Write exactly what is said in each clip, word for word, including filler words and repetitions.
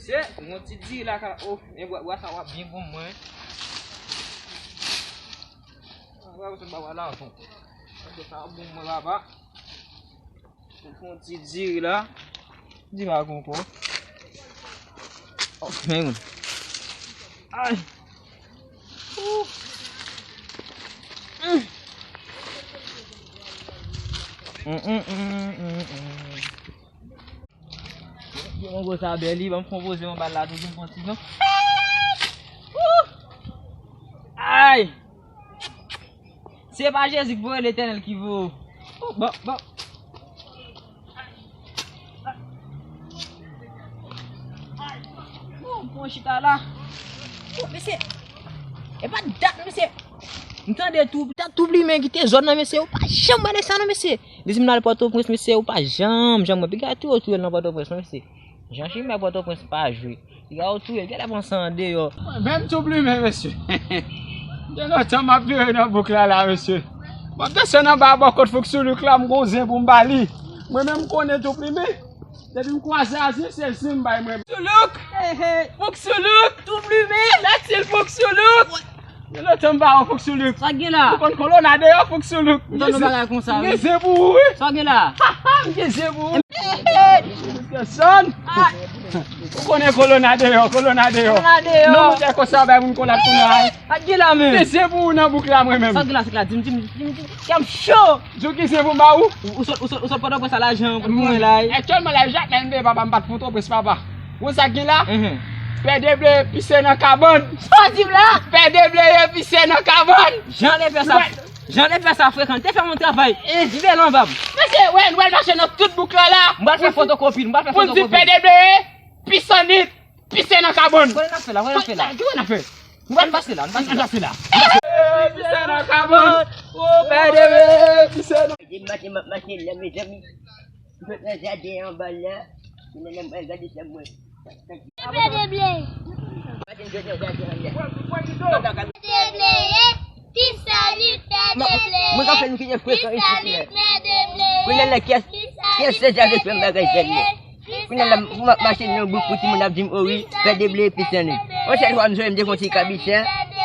Se yon ti diri la ka, oh, men bwa, bwa sa w ap byen bon mwen. Bwa sa w ap bon mwen, papa. Mwen pran ti diri la. Diri la gon kò. Oh, men moun. Ay. Ouh. Mm. Mm, mm, mm, mm, mm. Gen yon gwo sa bèl li, ban m konpoze yon bal la tou, vin konti non. Ouh. Ay. Se pa Jezi k voye, Letènèl ki voye w. Bon, bon. Bon, bon, chita la. Bon, mesye. E pa dat, mesye. M tande tou, dat tou plimen kite zòn nan, mesye. Ou pa janm wè nèg sa non, mesye. Depi m al Pòtoprens, mesye, ou pa janm, janm wè. Piga tou otou nan Pòtoprens non, mesye. Jan chimè Pòtoprens pa jwe. Piga ou touye l, genlè panse andeyò. Mwen menm tou plimen, mesye. Gen lontan m ap vire nan bouk la, la, mesye. M ap desann anba bò kot Fouksoulouk la, m gon zen pou m ba li. Mwen menm m konnen tou plimen. Depi m kwaze a zen, se zen m bay mwen. Soulouk! Hey, hey. Fouksoulouk! Tou plimen! Mèt sil Fouksoulouk! Gen lontan m pa wè Fouksoulouk. Sa gen la? Ou konn kolona deyò Fouksoulouk. M gen zen pou ou wi. Sa gen la? M gen zen pou ou. Pèsòn. Ou konnen kolona deyò, kolona deyò. Kolona deyò. Non, mwen te konsa bay moun kolad kounye a. Sa gen la men? M gen zen pou ou nan bouk la mwen menm. Sa gen la, sa gen la? Di m, di m, di m, di m. Kè m cho. Di w ki zen pou m ba ou? Ou, ou sot, ou sot, ou sot Pòtoprens a lajan pou mwen la. Aktyèlman la, Jacques la, M V papa, m pa t Pòtoprens papa. Ou sa gen la? Pè de ble pise nan kabann. Sa w di m la? Pè de ble ye pise nan kabann. Jan de pè sa, jan de pè sa frekan, te fè m yon travay. M veye anba m. Mesye, wè, nou pral mache nan tout bouk la la. M pral fè fotokopi, m pral fè fotokopi. Pou n di pè de ble ye pise nan nit. Pise nan kabann. Kòman n ap fè la? Kòman n ap fè la? Kòman n ap fè? Nou pral pase la, nou pase la. Pase la. Pise nan kabann. Ou pè de ble, pise nan. Depi maten m ap mache la, mezanmi. Mwen nan jaden anba la. Mwen nan mwen gade sa mwen. Pè de ble. Maten m jwenn nan jaden anba. Pè de ble, pise nan nit, pè de ble. Mwen ka fè nou kite frekan isit la. Kounye a la, kiyès, kiyès se jaden fè m bagay sèlman? Kounye a la, pou m ap mache nan bouk pou timoun ap di m, o wi, pè de ble, pise nan nit. Yon sèl fwa m sonje m te fè yon ti kabich,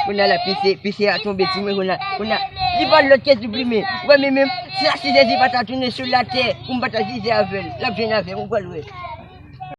kounye a la, pise, pise a tonbe sou mwen, kounye a, kounye a, li pa lòt ke tou plimen. Ou wè, men menm, si la, si Jezi pa ta tounen sou latè, pou m pa ta size avè l, l ap jwenn avè m, ou pral wè.